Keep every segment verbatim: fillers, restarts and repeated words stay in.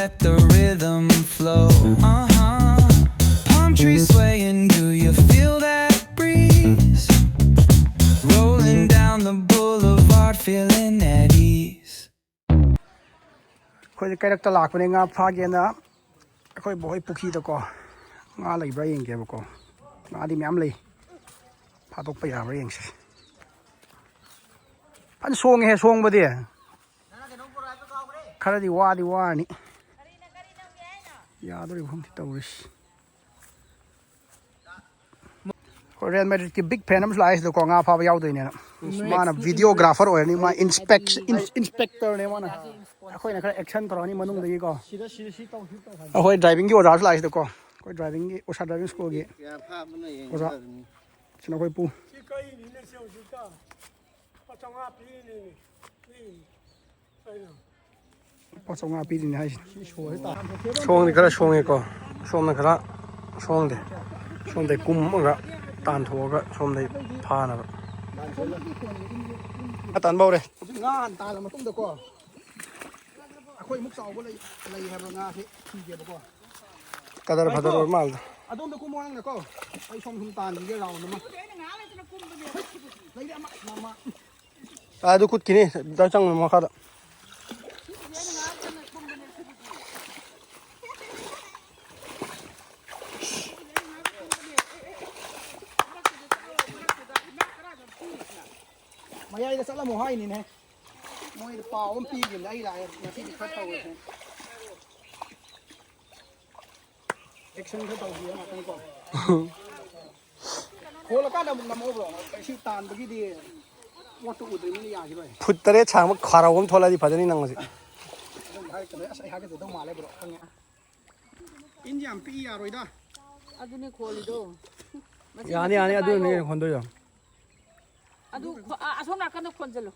Let the rhythm flow. Uh huh. Palm trees swaying, do you feel that breeze? Rolling down the boulevard, feeling at ease. ꯑꯩꯈꯣꯏꯗꯤ ꯀꯩꯔꯛꯇ ꯂꯥꯛꯄꯅꯦ ꯉꯥ ꯐꯥꯒꯦꯅ꯫ ꯑꯩꯈꯣꯏ ꯕꯣꯍꯣꯏ ꯄꯨꯈ꯭ꯔꯤꯗꯀꯣ ꯉꯥ ꯂꯩꯕ꯭ꯔꯥ ꯌꯦꯡꯒꯦꯕꯀꯣ꯫ ꯉꯥꯗꯤ ꯃꯌꯥꯝ ꯂꯩ꯫ ꯐꯥꯗꯣꯛꯄ ꯌꯥꯕ꯭ꯔꯥ ꯌꯦꯡꯁꯤ꯫ ꯐꯖꯅ ꯁꯣꯡꯉꯦꯍꯦ ꯁꯣꯡꯕꯗꯤ꯫ ꯈꯔꯗꯤ ꯋꯥꯗꯤ ꯋꯥꯔꯅꯤ꯫ ꯌꯥꯗꯣꯔꯤꯕ ꯈꯪꯗꯦ ꯇꯧꯔꯤꯁꯤ꯫ ꯑꯩꯈꯣꯏ ꯔꯤꯌꯦꯜ ꯃꯦꯗ꯭ꯔꯤꯠꯀꯤ ꯕꯤꯛ ꯐꯦꯟ ꯑꯃꯁꯨ ꯂꯥꯛꯑꯦ ꯁꯤꯗꯀꯣ, ꯉꯥ ꯐꯥꯕ ꯌꯥꯎꯗꯣꯏꯅꯦꯅ꯫ ꯃꯥꯅ ꯚꯤꯗꯤꯑꯣꯒ꯭ꯔꯥꯐꯔ ꯑꯣꯏꯔꯅꯤ, ꯃꯥ ꯏꯟꯁꯄꯦꯛ-, ꯏꯟꯁ-, ꯏꯟꯁꯄꯦꯛꯇꯔꯅꯦ ꯃꯥꯅ꯫ ꯑꯩꯈꯣꯏꯅ ꯈꯔ ꯑꯦꯛꯁꯟ ꯇꯧꯔꯛꯑꯅꯤ ꯃꯅꯨꯡꯗꯒꯤꯀꯣ꯫ ꯑꯩꯈꯣꯏ ꯗ꯭ꯔꯥꯏꯚꯤꯡꯒꯤ ꯑꯣꯖꯥꯁꯨ ꯂꯥꯛꯑꯦ ꯁꯤꯗꯀꯣ, ꯑꯩꯈꯣꯏ ꯗ꯭ꯔꯥꯏꯚꯤꯡꯒꯤ, ꯎꯁꯥ ꯗ꯭ꯔꯥꯏꯚꯤꯡ ꯁ꯭ꯀꯨꯜꯒꯤ ꯑꯣꯖꯥ꯫ ꯁꯤꯅ ꯑꯩꯈꯣꯏ ꯄꯨ꯫ ꯁꯤ ꯀꯩꯅꯤꯅꯦ ꯁꯤ ꯍꯧꯖꯤꯛꯇ ꯂꯨꯄꯥ ꯆꯥꯝꯃꯉꯥ ꯄꯤꯔꯤꯅꯦ꯫ ꯁꯤ ꯀꯩꯅꯣ? ꯂꯨꯄꯥ ꯆꯥꯝꯃꯉꯥ ꯄꯤꯔꯤꯅꯦ ꯍꯥꯏꯁꯤꯅꯤ꯫ ꯁꯣꯡꯗꯤ ꯈꯔ ꯁꯣꯡꯉꯦꯀꯣ, ꯁꯣꯝꯅ ꯈꯔ ꯁꯣꯡꯗꯦ꯫ ꯁꯣꯝꯗꯩ ꯀꯨꯝꯃꯒ ꯇꯥꯟꯊꯣꯛꯑꯒ ꯁꯣꯝꯗꯩ ꯐꯥꯅꯕ꯫ ꯉꯥ ꯇꯥꯟꯕ ꯍꯧꯔꯦ꯫ ꯍꯧꯖꯤꯛ ꯉꯥ ꯍꯥꯟꯅ ꯇꯥꯜꯂ ꯃꯇꯨꯡꯗꯀꯣ, ꯑꯩꯈꯣꯏ ꯑꯃꯨꯛ ꯆꯥꯎꯕ ꯂꯩ, ꯂꯩ ꯍꯥꯏꯕ ꯉꯥꯁꯦ ꯊꯤꯒꯦꯕꯀꯣ꯫ ꯀꯗꯔ ꯐꯗꯔ ꯑꯣꯏꯔ ꯃꯥꯜꯂꯦ꯫ ꯑꯗꯣꯝꯗ ꯀꯨꯝꯃꯣ ꯅꯪꯅꯀꯣ, ꯑꯩ ꯁꯣꯝ ꯁꯨꯝ ꯇꯥꯟꯈꯤꯒꯦ ꯔꯥꯎꯟ ꯑꯃ꯫ ꯂꯩꯔꯦ ꯑꯃ, ꯑꯃ꯫ ꯑꯥ, ꯑꯗꯨ ꯀꯨꯠꯈꯤꯅꯤ, ꯗꯥ ꯆꯪꯉꯨ ꯃꯈꯥꯗ꯫ ꯃꯌꯥꯏꯗ ꯆꯠꯂꯝꯃꯣ ꯍꯥꯏꯅꯤꯅꯦ꯫ ꯃꯣꯏꯗ ꯄꯥꯎ ꯑꯃ ꯄꯤꯈꯤꯕꯅꯦ, ꯑꯩ ꯂꯥꯛꯑꯦ, ꯉꯁꯤꯗꯤ ꯈꯔ ꯇꯧꯔꯁꯦ꯫ ꯑꯦꯛꯁꯟ ꯈꯔ ꯇꯧꯕꯤꯌꯣ ꯉꯥꯛꯇꯪꯀꯣ꯫ ꯍꯣꯜꯂꯀꯥꯟꯗ ꯑꯃꯨꯛ ꯅꯝꯃꯛꯎꯕ꯭ꯔꯣ? ꯁꯤ ꯇꯥꯟꯕꯒꯤꯗꯤ ꯄꯣꯠꯇꯨ ꯎꯗ꯭ꯔꯤꯕꯅꯤꯅ ꯌꯥꯈꯤꯔꯣꯏ꯫ ꯐꯨꯠ ꯇꯔꯦꯠ ꯁꯥꯡꯕ ꯈꯥꯔꯧ ꯑꯃ ꯊꯣꯛꯂꯛꯑꯗꯤ ꯐꯖꯅꯤ ꯅꯪ ꯍꯧꯖꯤꯛ꯫ ꯑꯗꯨꯝ ꯍꯥꯏꯔꯛꯀꯅꯨ꯫ ꯑꯁ, ꯑꯩ ꯍꯥꯏꯒꯗꯧꯗꯧ ꯃꯥꯜꯂꯦ, ꯕ꯭ꯔꯣ꯫ ꯈꯪꯉꯦ꯫ ꯏꯟ ꯌꯥꯝ ꯄꯤꯛꯏ, ꯌꯥꯔꯣꯏꯗ꯫ ꯑꯗꯨꯅꯦ ꯈꯣꯜꯂꯤꯗꯣ꯫ ꯃꯁꯤ ꯌꯥꯅꯤ, ꯌꯥꯅꯤ, ꯃꯊꯛꯇ ꯑꯗꯨꯅꯅꯦ ꯄꯥꯏꯌꯣ꯫ ꯈꯣꯟꯗꯣꯏꯗꯣ꯫ ꯑꯗꯨ ꯈꯣ-, ꯑ-, ꯑꯁꯣꯝ ꯅꯥꯀꯟꯗ ꯈꯣꯟꯖꯜꯂꯨ꯫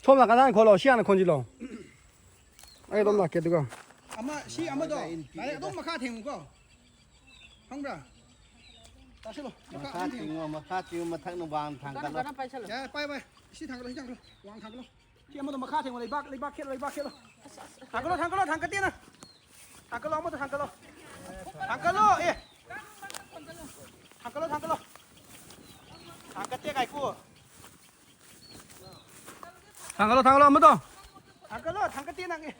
ꯁꯣꯝ ꯅꯥꯀꯟꯗ ꯍꯥꯟꯅ ꯈꯣꯜꯂꯣ, ꯁꯤ ꯍꯥꯟꯅ ꯈꯣꯟꯖꯤꯜꯂꯣ꯫ ꯑꯩ ꯑꯗꯨꯝ ꯂꯥꯛꯀꯦ ꯑꯗꯨꯒ꯫ ꯑꯃ, ꯁꯤ ꯑꯃꯗꯣ, ꯗꯥꯏꯔꯦꯛ ꯑꯗꯨꯝ ꯃꯈꯥ ꯊꯦꯡꯉꯨꯀꯣ꯫ ꯈꯪꯕ꯭ꯔꯥ? ꯇꯥꯁꯤꯜꯂꯣ, ꯃꯈꯥ ꯃꯈꯥ ꯑꯗꯨꯝ ꯊꯦꯡꯉꯨ꯫ ꯊꯤꯡꯉꯣ, ꯃꯈꯥ ꯊꯤꯡꯉꯨ, ꯃꯊꯛꯅ ꯋꯥꯡ ꯀꯟꯅ ꯊꯥꯡꯒꯠꯂꯣ꯫ ꯀꯟꯅ ꯄꯥꯏꯁꯜꯂꯨ꯫ ꯌꯥꯔꯦ, ꯄꯥꯏ, ꯄꯥꯏ꯫ ꯁꯤ ꯊꯥꯡꯒꯠꯂꯣ, ꯁꯤ ꯊꯥꯡꯒꯠꯂꯣ꯫ ꯋꯥꯡ ꯊꯥꯡꯒꯠꯂꯣ꯫ ꯁꯤ ꯑꯃꯗꯣ ꯃꯈꯥ ꯊꯦꯡꯉꯣ, ꯂꯩꯕꯥꯛ, ꯂꯩꯕꯥꯛ ꯈꯦꯠꯂꯣ, ꯂꯩꯕꯥꯛ ꯈꯦꯠꯂꯣ꯫ ꯊꯥꯡꯒꯠꯂꯣ, ꯊꯥꯡꯒꯠꯂꯣ, ꯊꯥꯡꯒꯠꯇꯦ ꯅꯪ꯫ ꯊꯥꯡꯒꯠꯂꯣ, ꯑꯃꯗꯣ ꯊꯥꯡꯒꯠꯂꯣ꯫ ꯊꯥꯡꯒꯠꯂꯣ, ꯑꯦ꯫ ꯊꯥꯡꯒꯠꯂꯣ, ꯊꯥꯡꯒꯠꯂꯣ꯫ ꯊꯥꯡꯒꯠꯇꯦ, ꯉꯥꯏꯈꯣ꯫ ꯊꯥꯡꯒꯠꯂꯣ, ꯊꯥꯡꯒꯠꯂꯣ, ꯑꯃꯗꯣ꯫ ꯊꯥꯡꯒꯠꯂꯣ, ꯊꯥꯡꯒꯠꯇꯦ ꯅꯪ, ꯑꯦ꯫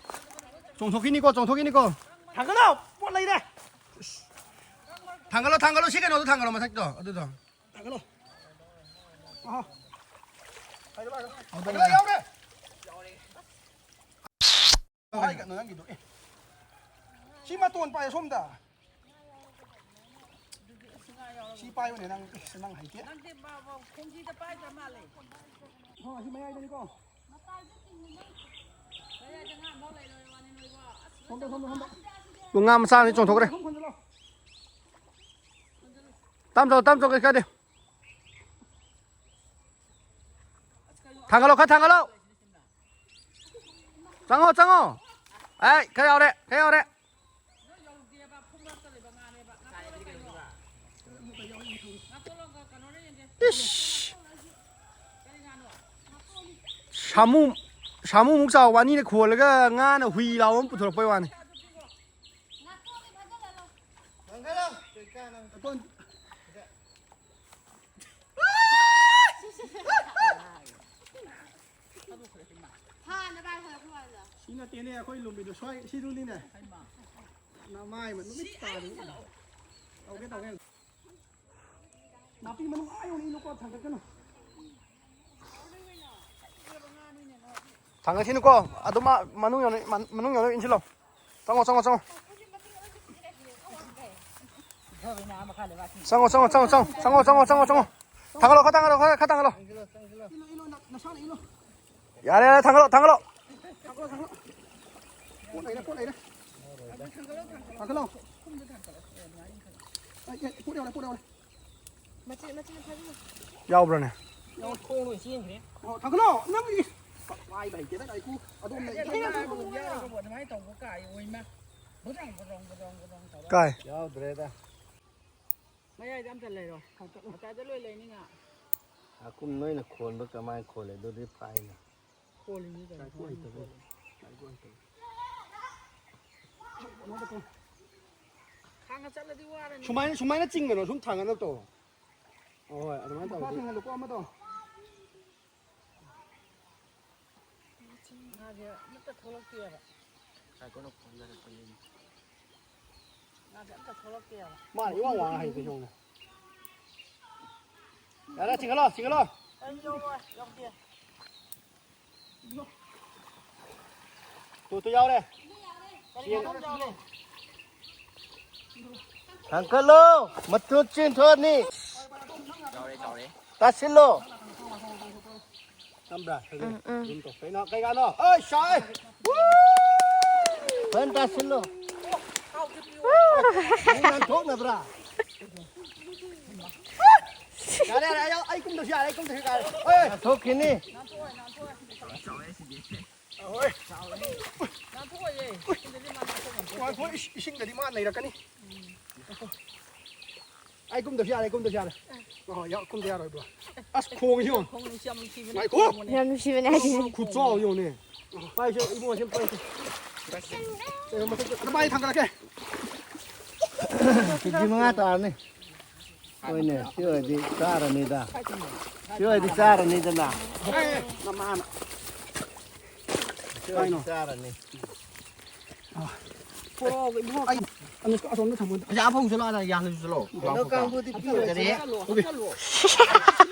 ꯆꯣꯡꯊꯣꯛꯈꯤꯅꯤꯀꯣ, ꯆꯣꯡꯊꯣꯛꯈꯤꯅꯤꯀꯣ꯫ ꯊꯥꯡꯒꯠꯂꯣ, ꯄꯣꯠ ꯂꯩꯔꯦ꯫ ꯊꯥꯡꯒꯠꯂꯣ, ꯊꯥꯡꯒꯠꯂꯣ, ꯁꯤ ꯀꯩꯅꯣꯗꯣ ꯊꯥꯡꯒꯠꯂꯣ, ꯃꯊꯛꯇꯣ, ꯑꯗꯨꯗꯣ꯫ ꯊꯥꯡꯒꯠꯂꯣ꯫ ꯑꯍꯣ꯫ ꯍꯥꯏꯔꯣ, ꯍꯥꯏꯔꯣ꯫ ꯍꯥꯏꯔꯣ, ꯌꯥꯎꯔꯦ꯫ ꯍꯥꯏꯒꯅꯨ ꯅꯪꯒꯤꯗꯣ, ꯑꯦ꯫ ꯁꯤ ꯃꯇꯣꯟ ꯄꯥꯏ ꯁꯣꯝꯗ꯫ ꯁꯤ ꯄꯥꯏꯌꯨꯅꯦ ꯅꯪ, ꯑꯦ, ꯅꯪ ꯍꯩꯇꯦ꯫ ꯅꯪꯗꯤ ꯃꯥ-, ꯃꯥ-, ꯈꯣꯡꯖꯤꯗ ꯄꯥꯏꯗ꯭ꯔ ꯃꯥꯜꯂꯦ꯫ ꯍꯣ, ꯑꯁꯤ ꯃꯌꯥꯏꯗꯅꯤꯀꯣ꯫ ꯃꯌꯥꯏꯗ ꯉꯥ ꯑꯃ ꯂꯩꯔꯣꯏ ꯋꯥꯅꯤ ꯅꯣꯏꯕꯣ꯫ ꯑꯁ, ꯁꯣꯝꯗ, ꯁꯣꯝꯗ, ꯁꯣꯝꯗ꯫ ꯇꯨ ꯉꯥ ꯃꯆꯥ ꯑꯅꯤ ꯆꯣꯡꯊꯣꯛꯈ꯭ꯔꯦ꯫ ꯃꯈꯨꯝ ꯈꯨꯝꯖꯤꯜꯂꯣ꯫ ꯇꯝ ꯆꯣ, ꯇꯝ ꯆꯣ, ꯀꯩꯁꯨ ꯀꯥꯏꯗꯦ꯫ ꯊꯥꯡꯒꯠꯂꯣ, ꯈꯔ ꯊꯥꯡꯒꯠꯂꯣ꯫ ꯆꯪꯉꯣ, ꯆꯪꯉꯣ꯫ ꯑꯦ, ꯈꯔ ꯌꯥꯎꯔꯦ, ꯈꯔ ꯌꯥꯎꯔꯦ꯫ ꯏꯁ! ꯁꯥꯃꯨ, ꯁꯥꯃꯨꯃꯨꯛ ꯆꯥꯎꯕ ꯑꯅꯤꯅ ꯈꯣꯜꯂꯒ ꯉꯥꯅ ꯍꯨꯏ ꯂꯥꯎꯕ ꯑꯃ ꯄꯨꯊꯣꯔꯛꯄꯩ ꯋꯥꯅꯤ꯫ ꯁꯤ ꯅꯠꯇꯦꯅꯦ, ꯑꯩꯈꯣꯏ ꯂꯨꯝꯃꯤꯗꯣ ꯁ꯭ꯋꯥꯏ, ꯁꯤꯗꯨꯅꯤꯅꯦ꯫ ꯅꯃꯥꯏ ꯃ-, ꯅꯨꯃꯤꯠ ꯇꯥꯔꯦ꯫ ꯇꯧꯒꯦ, ꯇꯧꯒꯦ꯫ ꯅꯥꯄꯤ ꯃꯅꯨꯡ ꯑꯥ ꯌꯧꯅ ꯏꯜꯂꯨꯀꯣ, ꯊꯥꯡꯒꯠꯀꯅꯨ꯫ ꯊꯥꯡꯒꯠꯈꯤꯅꯨꯀꯣ, ꯑꯗꯨꯝ ꯃꯥ ꯃꯅꯨꯡ ꯌꯧꯅ, ꯃꯅꯨꯡ ꯌꯧꯅ ꯏꯟꯁꯤꯜꯂꯣ꯫ ꯆꯪꯉꯣ, ꯆꯪꯉꯣ, ꯆꯪꯉꯣ꯫ ꯆꯪꯉꯣ, ꯆꯪꯉꯣ, ꯆꯪꯉꯣ, ꯆꯪꯉꯣ꯫ ꯆꯪꯉꯣ, ꯆꯪꯉꯣ, ꯆꯪꯉꯣ, ꯆꯪꯉꯣ꯫ ꯊꯥꯡꯒꯠꯂꯣ, ꯈꯔ ꯊꯥꯡꯒꯠꯂꯣ, ꯈꯔ, ꯈꯔ ꯊꯥꯡꯒꯠꯂꯣ꯫ ꯏꯜꯂꯨ, ꯏꯜꯂꯨ, ꯅ-, ꯅꯁꯥꯅ ꯏꯜꯂꯨ꯫ ꯌꯥꯔꯦ, ꯌꯥꯔꯦ, ꯊꯥꯡꯒꯠꯂꯣ, ꯊꯥꯡꯒꯠꯂꯣ꯫ ꯊꯥꯡꯒꯠꯂꯣ, ꯊꯥꯡꯒꯠꯂꯣ꯫ ꯄꯣꯠ ꯂꯩꯔꯦ, ꯄꯣꯠ ꯂꯩꯔꯦ꯫ ꯊꯥꯡꯒꯠꯂꯣ꯫ ꯑꯦ, ꯑꯦ, ꯄꯣꯠ ꯌꯥꯎꯔꯦ, ꯄꯣꯠ ꯌꯥꯎꯔꯦ꯫ ꯃꯆꯦꯠ, ꯃꯆꯦꯠ ꯐꯥꯖꯤꯜꯂꯣ꯫ ꯌꯥꯎꯕ꯭ꯔꯅꯦ? ꯌꯥꯎꯔꯦ꯫ ꯈꯣꯡ ꯂꯣꯏ ꯆꯦꯟꯈ꯭ꯔꯦ꯫ ꯑꯣ, ꯊꯥꯡꯒꯠꯂꯣ, ꯅꯪꯒꯤ꯫ ꯄꯥꯏꯕ ꯍꯩꯇꯦꯗ, ꯑꯩ ꯈꯨ-, ꯑꯗꯣꯝꯗ ꯑꯗꯨ ꯉꯥ ꯑꯃꯨꯛ ꯌꯥꯎꯔꯒꯕꯨ ꯑꯗꯨꯃꯥꯏꯅ ꯇꯧꯕ ꯀꯥꯏ ꯑꯣꯏꯃ꯫ ꯕꯨꯗ꯭ꯔꯪ, ꯕꯨꯗ꯭ꯔꯪ, ꯕꯨꯗ꯭ꯔꯪ ꯇꯧꯔ꯫ ꯀꯥꯏ? ꯌꯥꯎꯗ꯭ꯔꯦꯗ꯫ ꯃꯌꯥꯏꯗ ꯑꯝꯇ ꯂꯩꯔꯣ꯫ ꯊꯥꯡꯀꯠꯂꯣ꯫ ꯑꯁ꯭ꯋꯥꯏꯗ ꯂꯣꯏ ꯂꯩꯅꯤ ꯉꯥ꯫ ꯉꯥꯀꯨꯝ ꯅꯣꯏꯅ ꯈꯣꯟꯕ ꯀꯃꯥꯏꯅ ꯈꯣꯜꯂꯦ? ꯑꯗꯨꯗꯤ ꯐꯥꯏꯅ꯫ ꯁꯨꯃꯥꯏꯅ, ꯁꯨꯃꯥꯏꯅ ꯆꯤꯡꯒꯅꯣ, ꯁꯨꯝ ꯊꯥꯡꯒꯠꯅꯕ ꯇꯧꯔꯣ꯫ ꯍꯣꯏ, ꯑꯗꯨꯃꯥꯏꯅ ꯇꯧꯔꯗꯤ꯫ ꯉꯥꯁꯦ ꯑꯃꯠꯇ ꯊꯣꯛꯂꯛꯇꯦꯕ꯫ ꯉꯥꯁꯦ ꯑꯝꯇ ꯊꯣꯛꯂꯛꯇꯦꯕ꯫ ꯃꯥꯅ ꯏꯋꯥ ꯋꯥ ꯍꯩꯕ ꯌꯦꯡꯉꯨꯅꯦ꯫ ꯌꯥꯔꯦ, ꯆꯤꯡꯈꯠꯂꯣ, ꯆꯤꯡꯈꯠꯂꯣ꯫ ꯑꯩ ꯌꯧꯔꯣꯏ, ꯌꯧꯗꯦ꯫ ꯇꯨ, ꯇꯨ ꯌꯥꯎꯔꯦ꯫ ꯀꯔꯤ ꯌꯥꯎꯔꯦ? ꯊꯥꯡꯀꯠꯂꯣ, ꯃꯇꯨ ꯆꯦꯟꯊꯣꯛꯑꯅꯤ꯫ ꯇꯥꯁꯤꯜꯂꯣ꯫ ꯈꯪꯕ꯭ꯔꯥ? ꯎꯝ, ꯎꯝ꯫ ꯑꯗꯨꯝ ꯇꯧ꯫ ꯀꯩꯅꯣ, ꯀꯩ ꯉꯥꯅꯣ? ꯑꯩ ꯁꯥꯏ! ꯐꯖꯅ ꯇꯥꯁꯤꯜꯂꯣ꯫ ꯅꯪ ꯅꯥꯟꯊꯣꯛꯅꯕ꯭ꯔꯥ? ꯌꯥꯔꯦ, ꯌꯥꯔꯦ, ꯑꯩ, ꯑꯩ ꯀꯨꯝꯗꯁꯨ ꯌꯥꯔꯦ, ꯑꯩ ꯀꯨꯝꯗꯁꯨ ꯌꯥꯔꯦ꯫ ꯍꯣꯏ! ꯅꯥꯟꯊꯣꯛꯈꯤꯅꯤ꯫ ꯍꯣꯏ꯫ ꯉꯥꯏꯈꯣ, ꯏꯁ-, ꯏꯁꯤꯡꯗꯗꯤ ꯃꯥ ꯅꯩꯔꯛꯀꯅꯤ꯫ ꯑꯩ ꯀꯨꯝꯗꯁꯨ ꯌꯥꯔꯦ, ꯑꯩ ꯀꯨꯝꯗꯁꯨ ꯌꯥꯔꯦ꯫ ꯑꯣ, ꯌꯥ-, ꯀꯨꯝꯗ ꯌꯥꯔꯣꯏ, ꯕ꯭ꯔꯣ꯫ ꯑꯁ, ꯈꯣꯡꯁꯤ ꯌꯦꯡꯉꯣ꯫ ꯈꯣꯡ ꯅꯨꯡꯁꯤ ꯌꯥꯝ ꯅꯨꯡꯁꯤꯕꯅꯦ꯫ ꯉꯥꯏꯈꯣ꯫ ꯈꯣꯡꯕꯅꯦ꯫ ꯌꯥꯝ ꯅꯨꯡꯁꯤꯕꯅꯦ ꯍꯥꯏꯁꯤꯅꯦ꯫ ꯈꯨꯠꯆꯥꯎ ꯌꯦꯡꯉꯨꯅꯦ꯫ ꯄꯥꯏꯁꯦ, ꯏꯕꯨꯡꯉꯣ, ꯁꯤ ꯄꯥꯏꯁꯦ꯫ ꯑꯦ, ꯃꯊꯛꯇ, ꯑꯗꯨ ꯄꯥꯏ ꯊꯥꯡꯒꯠꯂꯛꯀꯦ꯫ ꯀꯦꯖꯤ ꯃꯉꯥ ꯇꯥꯔꯅꯤ꯫ ꯍꯣꯏꯅꯦ, ꯁꯤ ꯑꯣꯏꯔꯗꯤ ꯆꯥꯔꯅꯤꯗ꯫ ꯁꯤ ꯑꯣꯏꯔꯗꯤ ꯆꯥꯔꯅꯤꯗꯅ꯫ ꯑꯦ, ꯅꯃꯥꯅ꯫ ꯁꯤ ꯑꯣꯏꯔꯗꯤ ꯆꯥꯔꯅꯤ꯫ ꯄꯣꯔꯛꯑꯣ, ꯏꯕꯨꯡꯉꯣ꯫ ꯑꯩ, ꯑꯅꯤꯁꯀ ꯑꯁꯣꯝꯗ ꯊꯝꯃꯣ꯫ ꯑꯁ, ꯑꯥ ꯐꯧ ꯆꯠꯂꯣ, ꯑꯥꯗ ꯌꯥꯜꯂꯁꯨ ꯆꯠꯂꯣ꯫ ꯀꯩꯅꯣ ꯀꯥꯡꯕꯨꯗꯤ ꯄꯤꯔꯣꯏꯁꯦ꯫ ꯀꯔꯤ? ꯍꯥꯞꯆꯜꯂꯣ, ꯍꯥꯞꯆꯜꯂꯣ꯫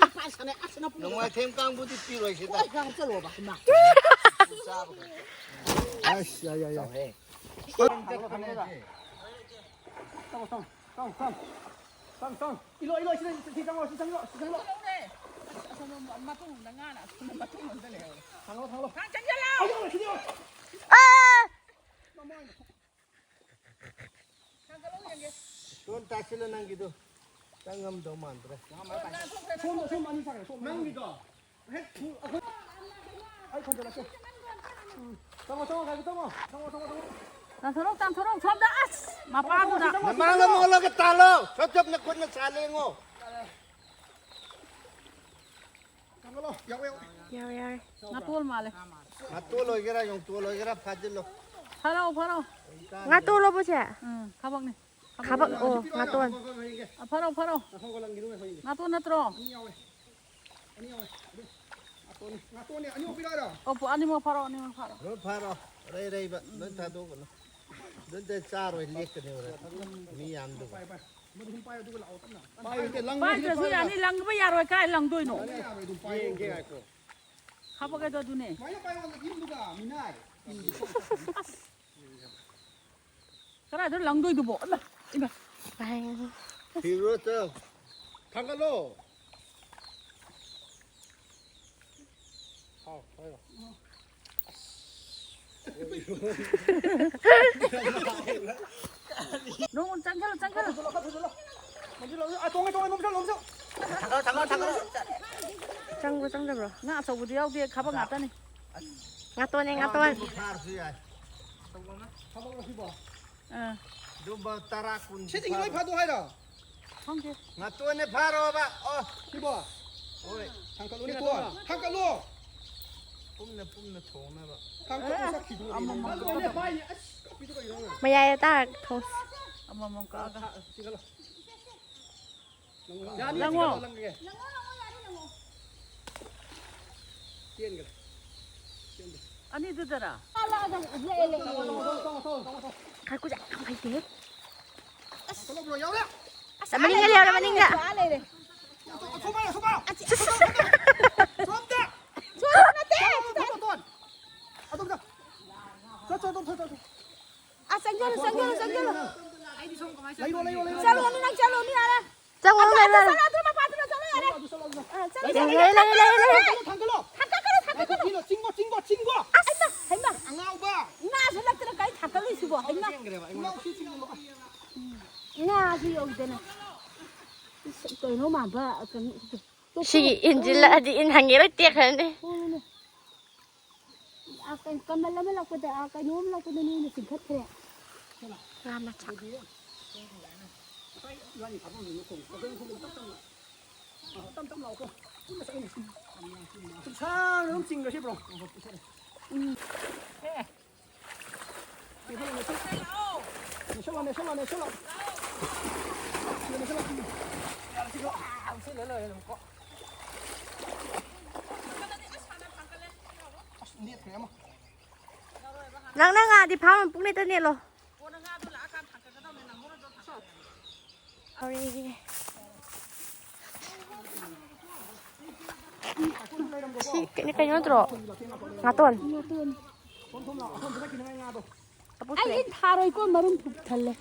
ꯅꯣꯡꯃꯥꯏꯊꯦꯝ ꯀꯥꯡꯕꯨꯗꯤ ꯄꯤꯔꯣꯏꯁꯤꯗ꯫ ꯍꯣꯏ, ꯈꯔ ꯍꯥꯞꯆꯜꯂꯣꯕ, ꯏꯃꯥ꯫ ꯆꯥꯕ ꯑꯁ, ꯌꯥꯏ, ꯌꯥꯏ, ꯌꯥꯏ꯫ ꯆꯥꯎꯍꯦ꯫ ꯆꯪꯉꯣ, ꯆꯪꯉꯣ, ꯆꯪꯉꯣ, ꯆꯪꯉꯣ꯫ ꯆꯪꯉꯣ, ꯆꯪꯉꯣ꯫ ꯏꯜꯂꯣ, ꯏꯜꯂꯣ, ꯁꯤꯗ, ꯁꯤ ꯆꯪꯉꯣ, ꯁꯤ ꯆꯪꯉꯣ, ꯁꯤ ꯆꯪꯉꯣ꯫ ꯂꯧꯔꯦ꯫ ꯑꯁ, ꯑꯁꯣꯝꯗ ꯃꯇꯨꯡꯗ ꯉꯥꯅ ꯑꯁꯣꯝꯗ ꯃꯇꯨꯡ ꯑꯝꯗ ꯂꯩꯍꯧꯔꯦ꯫ ꯊꯥꯡꯒꯠꯂꯣ, ꯊꯥꯡꯒꯠꯂꯣ꯫ ꯊꯥꯡ ꯆꯪꯁꯤꯜꯂꯣ꯫ ꯑꯥ! ꯃꯃꯥꯏ ꯃꯈꯣꯡ꯫ ꯊꯥꯡꯒꯠꯂꯣ ꯌꯦꯡꯒꯦ꯫ ꯁꯣꯝ ꯇꯥꯁꯤꯜꯂꯣ ꯅꯪꯒꯤꯗꯣ꯫ ꯆꯪꯉꯝꯗꯧ ꯃꯥꯟꯗ꯭ꯔꯦ꯫ ꯁꯣꯝꯗ, ꯁꯣꯝ ꯑꯅꯤ ꯆꯪꯈ꯭ꯔꯦ, ꯁꯣꯝ꯫ ꯅꯪꯒꯤꯗꯣ ꯍꯦꯛ ꯊꯨ-, ꯑꯩꯈꯣꯏ, ꯑꯩ ꯈꯣꯟꯖꯜꯂꯛꯀꯦ꯫ ꯎꯝ꯫ ꯆꯪꯉꯣ, ꯆꯪꯉꯣ, ꯒꯥꯔꯤ ꯆꯪꯉꯣ꯫ ꯆꯪꯉꯣ, ꯆꯪꯉꯣ, ꯆꯪꯉꯣ꯫ ꯇꯥꯟꯊꯣꯔꯛꯑꯣ, ꯇꯥꯟꯊꯣꯔꯛꯑꯣ, ꯁꯣꯝꯗ, ꯑꯁ! ꯃꯄꯥꯗꯨꯗ꯫ ꯅꯃꯥꯡꯗ ꯑꯃꯨꯛ ꯑꯣꯜꯂꯒ ꯇꯥꯜꯂꯣ꯫ ꯁꯣꯝ ꯆꯞꯅ ꯈꯨꯠꯅ ꯁꯥ ꯂꯦꯡꯉꯣ꯫ ꯊꯥꯡꯒꯠꯂꯣ꯫ ꯌꯥꯎꯋꯦ, ꯌꯥꯎꯋꯦ꯫ ꯌꯥꯔꯦ, ꯌꯥꯔꯦ꯫ ꯉꯥꯇꯣꯜ ꯃꯥꯜꯂꯦ꯫ ꯉꯥꯇꯣꯜ ꯑꯣꯏꯒꯦꯔꯥ ꯌꯣꯡꯇꯣꯜ ꯑꯣꯏꯒꯦꯔꯥ ꯐꯥꯖꯤꯜꯂꯣ꯫ ꯐꯥꯔꯛꯑꯣ, ꯐꯥꯔꯛꯑꯣ꯫ ꯉꯥꯇꯣꯜꯂꯣꯕꯨ ꯁꯦ? ꯎꯝ, ꯈꯥꯕꯛꯅꯤ꯫ ꯈꯥꯕꯛ, ꯑꯣ, ꯉꯥꯇꯣꯟ꯫ ꯑ, ꯐꯥꯔꯛꯑꯣ, ꯐꯥꯔꯛꯑꯣ꯫ ꯉꯥꯇꯣꯟ ꯅꯠꯇ꯭ꯔꯣ? ꯑꯅꯤ ꯌꯥꯎꯋꯦ꯫ ꯑꯅꯤ ꯌꯥꯎꯋꯦ꯫ ꯑꯗꯨ ꯉꯥꯇꯣꯟꯅꯤ꯫ ꯉꯥꯇꯣꯟꯅꯤ꯫ ꯑꯅꯤ ꯑꯣꯛꯄꯤꯔꯛꯑꯣꯔꯣ? ꯑꯣ, ꯄꯨ-, ꯑꯅꯤꯃꯛ ꯐꯥꯔꯛꯑꯣ, ꯑꯅꯤꯃꯛ ꯐꯥꯔꯛꯑꯣ꯫ ꯂꯣꯏ ꯐꯥꯔꯣ꯫ ꯑꯔꯩ ꯑꯔꯩꯕ ꯂꯣꯏ ꯊꯥꯗꯣꯛꯀꯅꯨ꯫ ꯂꯣꯏ ꯆꯥꯔꯣꯏ ꯂꯦꯛꯀꯅꯤ ꯍꯣꯔꯦꯟ꯫ ꯃꯤ ꯌꯥꯝꯗꯨꯕ꯫ ꯄꯥꯏꯌꯨ, ꯄꯥꯏꯌꯨ꯫ ꯃꯗꯨ ꯁꯨꯝ ꯄꯥꯏꯌꯨ, ꯑꯗꯨꯒ ꯂꯥꯛꯑꯣ ꯇꯞꯅ꯫ ꯄꯥꯏꯌꯨ, ꯅꯠꯇꯦ, ꯂꯪꯕ ꯁꯤꯗꯤ ꯄꯥꯏꯗ꯭ꯔꯁꯨ ꯄꯥꯏꯌꯨ꯫ ꯌꯥꯅꯤ, ꯂꯪꯕ ꯌꯥꯔꯣꯏ, ꯀꯥꯏ ꯂꯪꯗꯣꯏꯅꯣ? ꯌꯥꯔꯣꯏ, ꯌꯥꯔꯣꯏ, ꯑꯗꯨꯝ ꯄꯥꯏꯌꯨ꯫ ꯌꯦꯡꯒꯦ, ꯉꯥꯏꯈꯣ꯫ ꯈꯥꯕꯛꯀꯗꯣ ꯑꯗꯨꯅꯦ꯫ ꯁꯨꯃꯥꯏꯅ ꯄꯥꯏꯌꯣ, ꯌꯨꯝꯗꯨꯒ, ꯃꯤꯅꯥꯏ꯫ ꯀꯗꯥꯏꯗ ꯂꯪꯗꯣꯏꯗꯨꯕꯣ? ꯑꯂ, ꯏꯃꯥ꯫ ꯊꯤꯔꯨꯔꯣ ꯆꯠꯂꯣ꯫ ꯊꯥꯡꯒꯠꯂꯣ꯫ ꯍꯥꯎ, ꯄꯥꯏꯔꯣ꯫ ꯅꯣꯡ ꯆꯪꯁꯤꯜꯂꯣ, ꯆꯪꯁꯤꯜꯂꯣ꯫ ꯃꯗꯨ ꯂꯧ-, ꯑ, ꯇꯣꯡꯉꯦ, ꯇꯣꯡꯉꯦ, ꯅꯣꯝꯁꯜ, ꯅꯣꯝꯁꯜ꯫ ꯆꯪꯕ꯭ꯔꯣ ꯆꯪꯗꯕ꯭ꯔꯣ? ꯉꯥ ꯑꯆꯧꯕꯗꯤ ꯌꯥꯎꯗꯦ, ꯈꯥꯕꯛ ꯉꯥꯛꯇꯅꯤ꯫ ꯉꯥꯇꯣꯟꯅꯦ, ꯉꯥꯇꯣꯟ꯫ ꯐꯥꯔꯁꯨ ꯌꯥꯏ꯫ ꯊꯕꯛ ꯂꯧꯁꯤꯕꯣ꯫ ꯑꯥ, ꯑꯗꯨꯝꯕ ꯇꯔꯥ ꯀꯨꯟ ꯁꯤꯠꯇꯤꯡ ꯂꯣꯏ ꯐꯥꯗꯣꯛ ꯍꯥꯏꯔꯣ? ꯈꯪꯗꯦ꯫ ꯉꯥꯇꯣꯟꯅꯦ ꯐꯥꯔꯣꯕ꯫ ꯑꯣ꯫ ꯁꯤꯕꯣ? ꯍꯣꯏ꯫ ꯊꯥꯡꯀꯠꯂꯨꯅꯦ, ꯀꯣ꯫ ꯊꯥꯡꯀꯠꯂꯣ꯫ ꯄꯨꯝꯅ ꯄꯨꯝꯅ ꯊꯣꯡꯅꯕ꯫ ꯊꯥꯡꯀꯠꯂꯨ, ꯆꯠꯈꯤꯗꯣꯔꯦ꯫ ꯉꯥꯇꯣꯟꯅꯦ ꯐꯥꯏꯅꯦ꯫ ꯑꯁ, ꯀꯞꯄꯤꯗꯣ ꯀꯩꯅꯣ ꯅꯪ? ꯃꯌꯥꯏꯗ ꯇꯥꯔꯛ ꯊꯣꯡ꯫ ꯑꯃꯃꯝ ꯀꯛꯑꯒ꯫ ꯊꯥ-, ꯆꯤꯡꯈꯠꯂꯣ꯫ ꯌꯥꯅꯤ, ꯂꯪꯉꯣ꯫ ꯆꯤꯡꯈꯠꯂꯣ, ꯂꯪꯒꯦ꯫ ꯆꯦꯟꯈ꯭ꯔꯦ꯫ ꯆꯦꯟꯈ꯭ꯔꯦ꯫ ꯑꯅꯤꯗꯨꯗꯔꯥ? ꯈꯥꯏ ꯀꯨꯖꯥ ꯌꯥꯝ ꯍꯩꯇꯦꯍꯦ꯫ ꯊꯣꯛꯂꯛꯄ꯭ꯔꯣ? ꯌꯥꯎꯔꯦ꯫ ꯑꯁ, ꯃꯅꯤꯡꯗ ꯂꯩꯍꯧꯔꯦ, ꯃꯅꯤꯡꯗ꯫ ꯑꯁꯣꯝ ꯄꯥꯏꯔꯣ, ꯑꯁꯣꯝ ꯄꯥꯏꯔꯣ꯫ ꯁꯣꯝꯗ꯫ ꯁꯣꯝꯗ꯫ ꯑꯗꯣꯝꯗ꯫ ꯆꯠ, ꯆꯠ, ꯆꯠ, ꯆꯠ, ꯆꯠ꯫ ꯑꯁ, ꯆꯪꯁꯤꯜꯂꯨ, ꯆꯪꯁꯤꯜꯂꯨ, ꯆꯪꯁꯤꯜꯂꯨ꯫ ꯂꯩꯔꯣ, ꯂꯩꯔꯣ, ꯂꯩꯔꯣ, ꯆꯠꯂꯣ, ꯂꯩꯔꯣ꯫ ꯑꯗꯨ ꯅꯪ ꯆꯠꯂꯣ, ꯃꯤ ꯌꯥꯔꯦ꯫ ꯆꯪꯉꯣ, ꯑꯗꯨ, ꯂꯩꯔꯣ, ꯑꯗꯨ ꯂꯩꯔꯣ꯫ ꯆꯠꯂꯣ, ꯑꯗꯨ ꯃꯄꯥꯗꯨꯗ ꯆꯠꯂꯣ, ꯌꯥꯔꯦ꯫ ꯑꯗꯨ ꯆꯠꯂꯣ, ꯑꯗꯨ ꯆꯠꯂꯣ꯫ ꯑ, ꯆꯠꯂꯣ, ꯆꯠꯂꯣ, ꯆꯠꯂꯣ, ꯆꯠꯂꯣ, ꯆꯠꯂꯣ, ꯆꯠꯂꯣ꯫ ꯊꯥꯡꯒꯠꯂꯣ꯫ ꯊꯥꯡꯒꯠꯀꯅꯨ, ꯊꯥꯡꯒꯠꯀꯅꯨ꯫ ꯉꯥꯏꯈꯣ, ꯆꯤꯡꯉꯣ, ꯆꯤꯡꯉꯣ, ꯆꯤꯡꯉꯣ꯫ ꯑꯁ, ꯍꯩꯃꯥ꯫ ꯑꯉꯥꯎꯕ꯫ ꯉꯥꯁꯨ ꯂꯛꯇꯅ ꯀꯥꯏ ꯊꯥꯡꯒꯠꯂꯨꯏꯁꯤꯕꯣ? ꯍꯩꯃꯥ꯫ ꯉꯥꯎꯁꯤ ꯆꯤꯡꯉꯣ꯫ ꯉꯥꯁꯨ ꯌꯧꯗꯅ꯫ ꯑꯁ, ꯀꯩꯅꯣ ꯃꯥꯟꯕ, ꯀꯩꯅꯣ, ꯁꯤꯒꯤ ꯏꯟꯁꯤꯜꯂꯛꯑꯗꯤ ꯏꯟ ꯍꯪꯉꯦꯔꯣꯏ ꯇꯦꯛꯈ꯭ꯔꯅꯤ꯫ ꯍꯣꯏꯅꯦ꯫ ꯑꯥ, ꯀꯩ-, ꯀꯃꯜ ꯑꯃ ꯂꯥꯛꯄꯗ, ꯑꯥ, ꯀꯩꯅꯣ ꯑꯃ ꯂꯥꯛꯄꯗ ꯅꯣꯏꯅ ꯆꯤꯡꯈꯠꯈ꯭ꯔꯦ꯫ ꯉꯥ ꯃꯆꯥ꯫ ꯇꯞ ꯇꯞ ꯂꯥꯛꯑꯣꯀꯣ꯫ ꯁꯥꯡꯅ ꯑꯗꯨꯝ ꯆꯤꯡꯈ꯭ꯔꯁꯤ, ꯕ꯭ꯔꯣ꯫ ꯎꯝ꯫ ꯅꯦꯁꯜꯂꯣ, ꯅꯦꯁꯜꯂꯣ, ꯅꯦꯁꯜꯂꯣ꯫ ꯅꯦꯁꯜꯂꯣ꯫ ꯑꯁ, ꯅꯦꯠꯈ꯭ꯔꯦ ꯑꯃ꯫ ꯅꯪꯅ ꯉꯥꯗꯤ ꯐꯥꯝ ꯄꯨꯡ ꯅꯦꯠꯇ ꯅꯦꯠꯂꯣ꯫ ꯁꯤ ꯀꯩꯅꯣ, ꯀꯩꯅꯣ ꯅꯠꯇ꯭ꯔꯣ? ꯉꯥꯇꯣꯟ꯫ ꯉꯥꯇꯣꯟ꯫ ꯃꯄꯨ ꯑꯩ ꯊꯣꯛꯑꯦ꯫ ꯏꯟ ꯊꯥꯔꯣꯏꯀꯣ, ꯃꯔꯨꯝ ꯄꯨꯛ ꯊꯜꯂꯦ꯫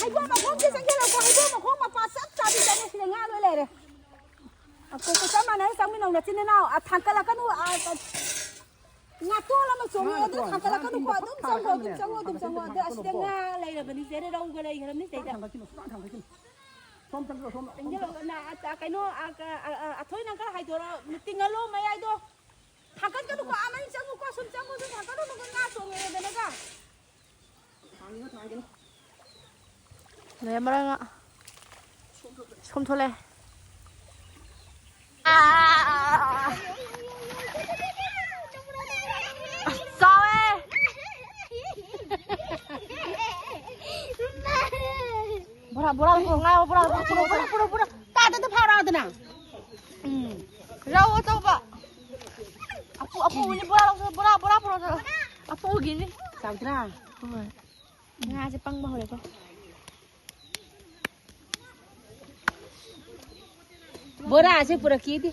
ꯍꯩꯕꯣꯡ ꯃꯈꯣꯡꯁꯦ ꯆꯪꯁꯤꯜꯂꯛꯄ, ꯍꯩꯕꯣꯡ ꯃꯈꯣꯡ ꯃꯄꯥ ꯆꯞ ꯆꯥꯕꯤ ꯆꯪꯉꯦ, ꯁꯤꯗ ꯉꯥ ꯂꯣꯏ ꯂꯩꯔꯦ꯫ ꯑꯀꯣꯛꯄ ꯆꯞ ꯃꯥꯟꯅꯔꯦ, ꯆꯪꯃꯤꯟꯅꯧ ꯅꯆꯤꯟ ꯅꯅꯥꯎ꯫ ꯑ, ꯊꯥꯡꯀꯠꯂꯛꯀꯅꯨ, ꯑ, ꯀ-, ꯉꯥꯇꯣꯟ ꯑꯃ ꯆꯣꯡꯉꯦ, ꯉꯥ ꯑꯗꯨ ꯅꯥꯇꯣꯟ, ꯊꯥꯡꯀꯠꯂꯛꯀꯅꯨꯀꯣ, ꯉꯥ ꯑꯗꯨꯝ ꯆꯪꯈꯣ, ꯑꯗꯨꯝ ꯊꯥꯡꯀꯠꯀꯅꯨ, ꯆꯪꯉꯣ, ꯑꯗꯨꯝ ꯆꯪꯉꯣ꯫ ꯊꯥꯡꯀꯠꯀꯅꯨ, ꯑꯗ ꯑꯁꯤꯗ ꯊꯥꯡꯀꯠꯀꯅꯨꯀꯣ꯫ ꯉꯥ ꯂꯩꯔꯕꯅꯤ, ꯖꯦꯔꯦ ꯔꯧꯒ ꯂꯩꯈ꯭ꯔꯕꯅꯤ ꯁꯤꯗꯩꯗ꯫ ꯊꯥꯡꯀꯠꯀꯅꯨ, ꯁꯨꯡꯊꯥꯡ ꯊꯥꯡꯀꯠꯀꯅꯨ꯫ ꯁꯣꯝ ꯆꯪꯁꯤꯜꯂꯣ, ꯁꯣꯝ꯫ ꯆꯪꯁꯤꯜꯂꯣ, ꯅ-, ꯑ, ꯀꯩꯅꯣ, ꯑ, ꯀ-, ꯑ, ꯑ, ꯑꯊꯣꯏ ꯅꯪ ꯈꯔ ꯍꯥꯏꯗꯣꯔꯛꯑꯣ, ꯇꯤꯡꯍꯜꯂꯣ ꯃꯌꯥꯏꯗꯣ꯫ ꯊꯥꯡꯀꯠꯀꯅꯨꯀꯣ, ꯑꯥ ꯃꯅꯤꯡ ꯆꯪꯉꯨꯀꯣ, ꯁꯨꯝ ꯆꯪꯉꯨ, ꯁꯨꯝ ꯊꯥꯡꯀꯠꯂꯨꯅꯨꯀꯣ, ꯉꯥ ꯆꯣꯡꯉꯦꯗꯅꯒ꯫ ꯂꯩꯔꯝꯃꯔꯣꯏ ꯉꯥ꯫ ꯁꯣꯝ ꯊꯣꯛꯂꯛꯑꯦ꯫ ꯑꯁ, ꯆꯥꯎꯋꯦ꯫ ꯕꯣꯔꯥ, ꯕꯣꯔꯥ ꯄꯨꯔꯛꯑꯣ, ꯉꯥ ꯌꯥꯎꯕ ꯕꯣꯔꯥ ꯄꯨꯔꯛꯑꯣ, ꯄꯨꯔꯛꯑꯣ, ꯄꯨꯔꯛꯑꯣ, ꯄꯨꯔꯛꯑꯣ꯫ ꯇꯥꯗꯗ ꯐꯥꯔꯛꯑꯣꯗꯅ꯫ ꯎꯝ꯫ ꯔꯧ ꯑꯆꯧꯕ꯫ ꯑꯄꯨ-, ꯑꯄꯨꯕꯅꯤ, ꯕꯣꯔꯥ ꯂꯧꯁꯣ, ꯕꯣꯔꯥ, ꯕꯣꯔꯥ ꯄꯨꯔꯛꯑꯣ ꯆꯠꯂꯣ꯫ ꯑꯄꯨꯒꯤꯅꯤ꯫ ꯆꯥꯎꯗ꯭ꯔꯥ? ꯍꯣꯏ꯫ ꯉꯥꯁꯦ ꯄꯪꯕ ꯍꯧꯔꯦꯀꯣ꯫ ꯕꯣꯔꯥꯁꯦ ꯄꯨꯔꯛꯈꯤꯗꯤ꯫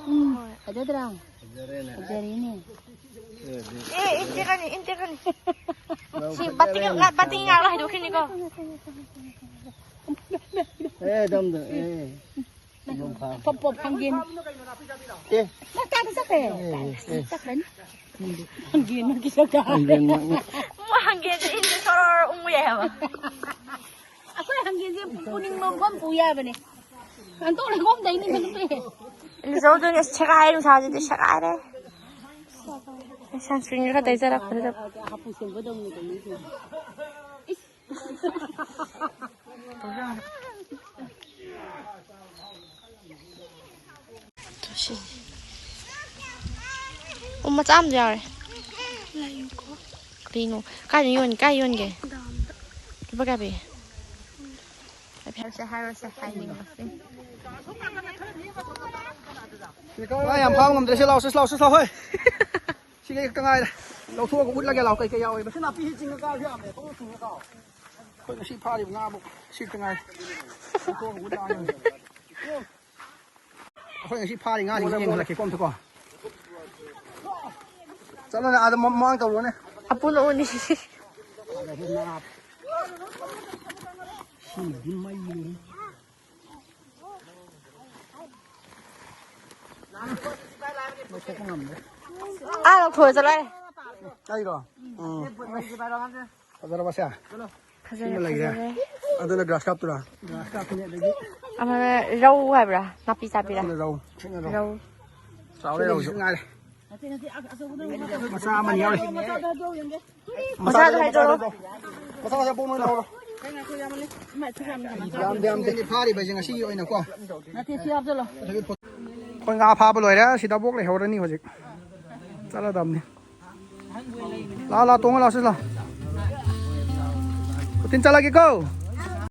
ꯎꯝ, ꯐꯖꯗ꯭ꯔꯥ? ꯐꯖꯔꯦꯅꯦ꯫ ꯐꯖꯔꯦꯅꯦ꯫ ꯑꯦ, ꯏꯟ ꯇꯦꯛꯀꯅꯤ, ꯏꯟ ꯇꯦꯛꯀꯅꯤ꯫ ꯁꯤ ꯕꯥꯇꯤꯟ, ꯕꯥꯇꯤꯟ ꯉꯥꯛꯂ ꯍꯥꯏꯗꯣꯛꯈꯤꯅꯤꯀꯣ꯫ ꯑꯦ, ꯑꯗꯣꯝꯗ, ꯑꯦ꯫ ꯄꯣꯞ ꯄꯣꯞ ꯍꯪꯒꯦꯟ꯫ ꯑꯦ꯫ ꯅꯪ ꯀꯥꯏꯗ ꯆꯠꯈ꯭ꯔꯦ? ꯑꯦ, ꯑꯦ꯫ ꯆꯠꯈ꯭ꯔꯅꯤ꯫ ꯍꯪꯒꯦꯟ ꯃꯥꯒꯤ ꯆꯠꯈ꯭ꯔꯦ꯫ ꯍꯪꯒꯦꯟ ꯃꯥꯒꯤ꯫ ꯃꯣꯏ ꯍꯪꯒꯦꯟꯁꯦ ꯏꯟꯁꯦ ꯁꯣꯔꯣꯔꯣ ꯎꯪꯉꯨ ꯌꯥꯏ ꯍꯥꯏꯕ꯫ ꯑꯩꯈꯣꯏ ꯍꯪꯒꯦꯟꯁꯦ ꯄꯨꯅꯤꯡꯕ ꯃꯐꯝ ꯄꯨ ꯌꯥꯕꯅꯦ꯫ ꯍꯟꯗꯣꯛ ꯂꯩꯈꯣꯝꯗꯩꯅꯤ ꯅꯪꯗꯤ꯫ ꯂꯨꯖꯧꯗꯣꯏꯅꯦ꯫ ꯑꯁ, ꯁꯦꯒꯥꯏꯔꯦ, ꯅꯨꯡꯁꯥꯁꯤꯗꯤ ꯁꯦꯒꯥꯏꯔꯦ꯫ Sunscreenꯒ ꯈꯔ ꯇꯩꯖꯔꯛꯄꯗꯨꯗ꯫ ꯍꯥꯄꯨ ꯁꯦꯝꯕꯗꯧꯅ ꯇꯧꯅꯩꯁꯦ꯫ ꯏꯁ꯫ ꯁꯤ꯫ ꯑꯣ, ꯃꯆꯥ ꯑꯃꯁꯨ ꯌꯥꯎꯔꯦ꯫ ꯂꯩꯌꯨꯀꯣ꯫ ꯀꯔꯤꯅꯣ? ꯀꯥꯏꯗ ꯌꯣꯟ-, ꯀꯥꯏ ꯌꯣꯟꯒꯦ? ꯗꯥꯝꯗ꯫ ꯂꯨꯄꯥ ꯀꯌꯥ ꯄꯤ? ꯍꯥꯏꯔꯣꯁꯦ, ꯍꯥꯏꯔꯣꯁꯦ, ꯍꯥꯏꯅꯤꯡꯉꯁꯦ꯫ ꯉꯥ ꯌꯥꯝ ꯐꯥꯕ ꯉꯝꯗ꯭ꯔꯦ꯫ ꯁꯤ ꯂꯥꯎ, ꯁꯤ ꯂꯥꯎ, ꯁꯤ ꯂꯥꯎ, ꯍꯣꯏ꯫ ꯁꯤꯒ ꯍꯦꯛꯇ ꯉꯥꯏꯔꯦ꯫ ꯂꯧꯊꯣꯛꯑꯒ ꯎꯠꯂꯒꯦ ꯂꯥꯎ, ꯀꯩꯀꯩ ꯌꯥꯎꯋꯦꯕ꯫ ꯁꯤ ꯅꯥꯄꯤ ꯆꯤꯡꯉ ꯀꯥꯕꯁꯨ ꯌꯥꯝꯃꯦ, ꯄꯨꯡ ꯆꯤꯡꯉ ꯀꯥꯎ꯫ ꯑꯩꯈꯣꯏ ꯉꯁꯤ ꯐꯥꯔꯤꯕ ꯉꯥꯕꯨ ꯁꯤ ꯈꯛꯇ ꯉꯥꯏꯔꯦ꯫ ꯂꯧꯊꯣꯛꯑꯒ ꯎꯠꯂꯛꯑꯒꯦ꯫ ꯑꯩꯈꯣꯏ ꯉꯁꯤ ꯐꯥꯔꯤ ꯉꯥꯁꯤꯡꯁꯦ ꯌꯦꯡꯍꯜꯂꯛꯀꯦꯀꯣ ꯑꯝꯇꯀꯣ꯫ ꯆꯠꯂꯣꯅꯦ, ꯑꯥꯗ ꯃ-, ꯃꯃꯥꯡ ꯇꯧꯔꯣꯅꯦ꯫ ꯑꯄꯨꯟ ꯑꯣꯅꯤ꯫ ꯁꯤꯗꯤ ꯃꯩꯅꯤ꯫ ꯂꯧꯊꯣꯛꯄ ꯉꯝꯗ꯭ꯔꯦ꯫ ꯑꯥ, ꯂꯧꯊꯣꯛꯑ ꯆꯠꯂꯣ ꯍꯥꯏꯔꯦ꯫ ꯑꯩꯔꯣ? ꯎꯝ꯫ ꯐꯖꯔꯕꯁꯦ? ꯐꯖꯔꯦ, ꯁꯤꯃ ꯂꯩꯔꯦ꯫ ꯐꯖꯔꯦ꯫ ꯑꯗꯨꯅ ꯒ꯭ꯔꯥꯁ ꯀꯥꯞꯇꯨꯔꯥ? ꯒ꯭ꯔꯥꯁ ꯀꯥꯞꯇꯨꯅꯦ, ꯑꯗꯒꯤ ꯑꯃꯅ ꯔꯧ ꯍꯥꯏꯕ꯭ꯔꯥ? ꯅꯥꯄꯤ ꯆꯥꯕꯤꯔꯥ? ꯑꯗꯨꯅ ꯔꯧ, ꯁꯤꯅ ꯔꯧ꯫ ꯔꯧ꯫ ꯆꯥꯎꯔꯦ ꯁꯤꯅ ꯔꯧꯁꯨ꯫ ꯉꯥꯏꯔꯦ꯫ ꯃꯆꯥ ꯑꯃꯅꯤ ꯌꯥꯎꯔꯤ꯫ ꯃꯆꯥꯗꯣ ꯍꯥꯏꯗꯣꯔꯣ꯫ ꯃꯆꯥ ꯃꯆꯥ ꯄꯣꯛ ꯅꯣꯏ ꯂꯧꯔꯣ꯫ ꯌꯥꯝꯗꯦ, ꯌꯥꯝꯗꯦ꯫ ꯐꯥꯔꯤꯕꯁꯦ ꯉꯁꯤꯒꯤ ꯑꯣꯏꯅꯀꯣ꯫ ꯅꯠꯇꯦ, ꯁꯤ ꯍꯥꯞꯆꯜꯂꯣ꯫ ꯑꯩꯈꯣꯏ ꯉꯥ ꯐꯥꯕ ꯂꯣꯏꯔꯦ꯫ ꯁꯤꯗ ꯕꯣꯛ ꯂꯩꯍꯧꯔꯅꯤ ꯍꯧꯖꯤꯛ꯫ ꯆꯠꯂꯗꯕꯅꯤ꯫ ꯂꯥ, ꯂꯥ, ꯇꯣꯡꯉ ꯂꯥꯎ, ꯁꯤ ꯂꯥꯎ꯫ ꯀꯣꯇꯤꯟ ꯆꯠꯂꯒꯦꯀꯣ꯫